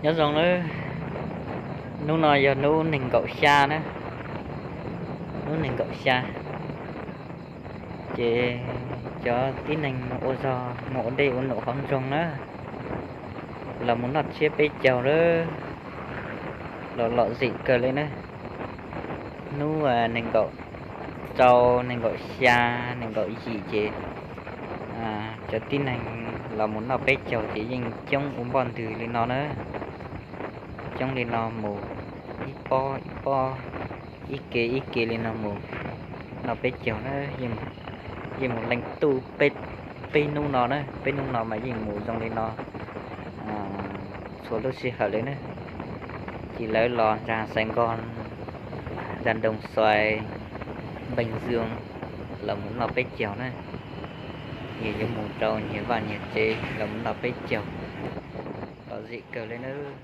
Nyob zoo nawb, hnub no yog hnub nees nkaum xya na, hnub nees nkaum xya, ces cov tib neeg ua zog mus ua dej ua num hauv nroog na, los mus noj tsiab peb caug lawm, los lom zem kawg li na. Hnub nees nkaum rau, nees nkaum xya, nees nkaum yim ces cov tib neeg los mus noj peb caug ces yeej coob ua npoj ntws li no na, coob li no mus ib pob ib pob, ib ke ib ke li no mus noj peb caug na, yeej mus leej tuj peb hnub no na, peb hnub no mas yeej mus zoo li no txhua lub sij hawm li na. Ces lawv los Nra Xais Nkos, Nra Ntoo Xais, Npeej Zoo los mus noj peb caug na, yog yuav mus rau nyias vaj nyias tsev los mus noj peb caug, lom zem kawg li nawb.